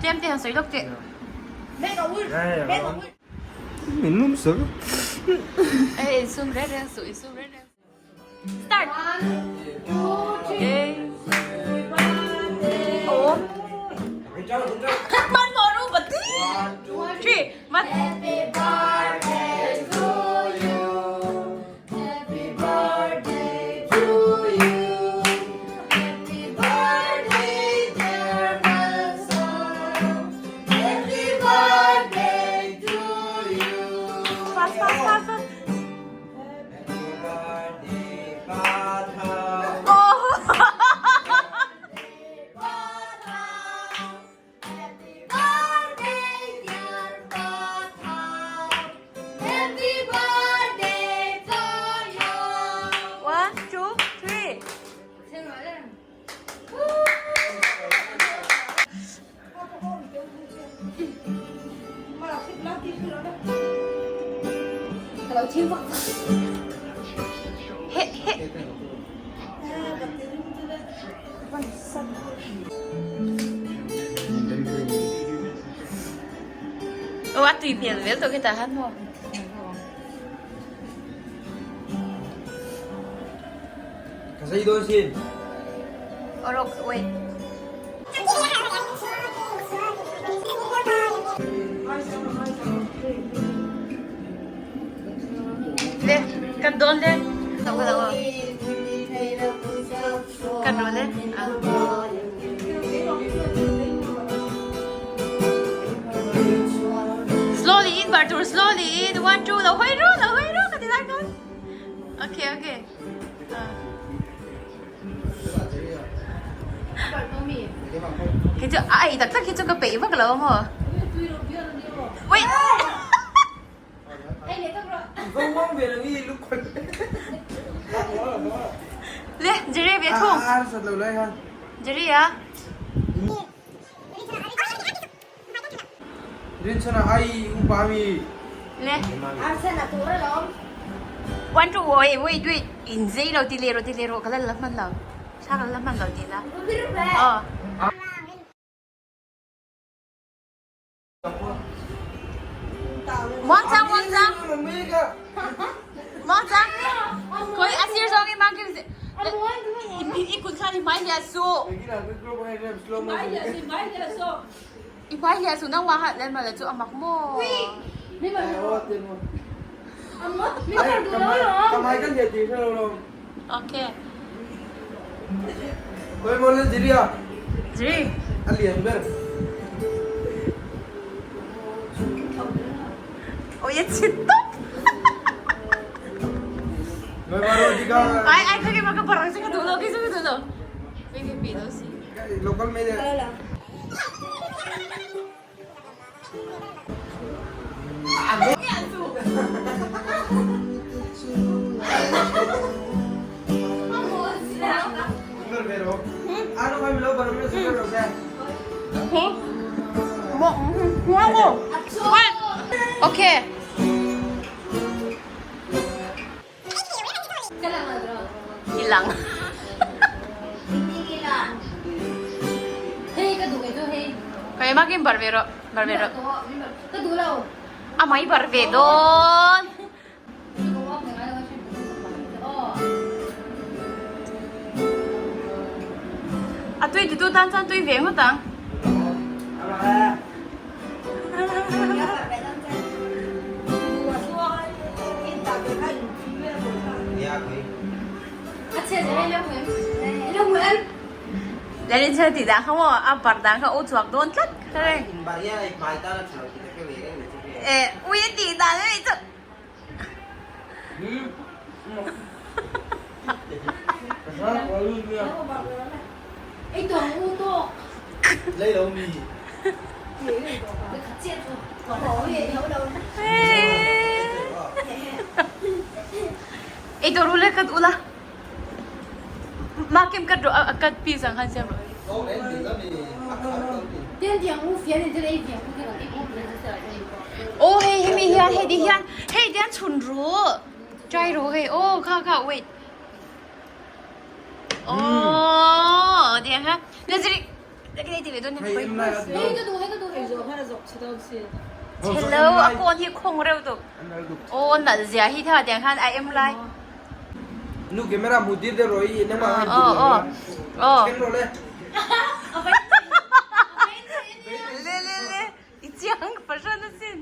Tlem te han sawi lawk teh. Min num sak. Ei insum reng reng suh insum reng reng suh. Start. Ei. Oh. Man mo ru bati. Three. One. Happy birthday to you. Happy birthday to you. Happy birthday dear Malsawm. Happy birthday to you. Fast fast fast fast. Happy birthday Pathau. Oh. Happy birthday dear Pathau. Happy birthday to you. One, two, three. Heh heh. Aw a tui hmel vel tawh khi tah han maw. Ka zei dawn sin. Aw rawk wait. Le kan dawn le. Tawh ka lo. Kan rawl e. Slowly in bar tur slowly in one two lo hoi ru lo hoi ru ka ti lai kan. Okay okay. Khi chu ai tak tak khi chu ka peih vak lo maw. Wait. Le Jerry ve thung. Jerry a. Le. One two oi wait wait in zei lo ti le ro ti le ro ka la la hman lo. Thla ka la hman lo ti la. Oh. Muangchang muangchang. Muangchang. Koi a sir zawng in mang kim i kut khan i hmai hliah suh. I hmai hliah suh nangmah hat len mala chu a mak maw. Okay. Jiri. Oi a chit tawp. Ai ai ka ka parang sa ka dulo kay sa ka dulo. Wait, wait, wait, si. Local media. Okay. Ilang. Kaya makin barbero, barbero. Amai barve don. A tui tu tan chan tui ve ngawt ang. Lalin chhe tih dan kha maw a bar dan kha u chhuak dawn tlat ka reng. Eh ui a tih dan anih chu. Ei dawr ule cut ula. Mah kim cut rawh a cut piece ang khan siam rawh. Aw hei hemi hian hei ti hian hei ti hian chhun ru try ru hei aw kha kha wait aw tiang kha le ziri hei ti ve dawn. Hello a kawn hi khawng reuh tuk. Aw nalh zia hi tha tiang khan a em lai. Nu camera hmu tir deuh rawh i nangmah khan Aw aw aw. Then rawh le. Le le le i chiang fahran asin.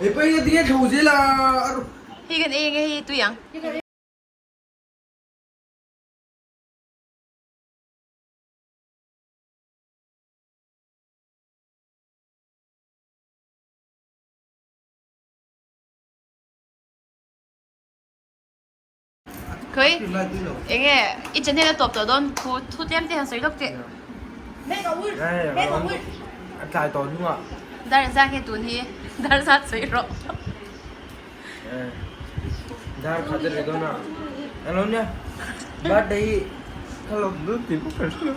He pa hi tinge tho zel a. Hi kan ei nge hi tui ang. Khawi enge i channel a tawp tawh dawn thu thu tlem te han sawi lawk teh. A tlai tawh hnungah. Dar zat nge tun hi dar zat sawi rawh. Dar khat a ri dawn a. Alo nia birthday hi ka lawm dawn tih pawh ka hre lo.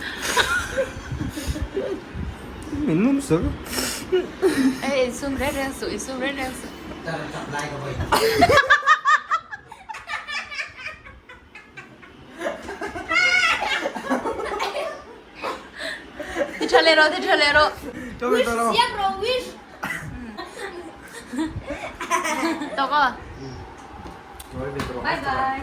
Min num sak a. Ei insum reng reng suh insum reng reng suh. Ti tha leh rawh ti tha leh rawh. Wish siam rawh wish. Tawk aw. Bye bye.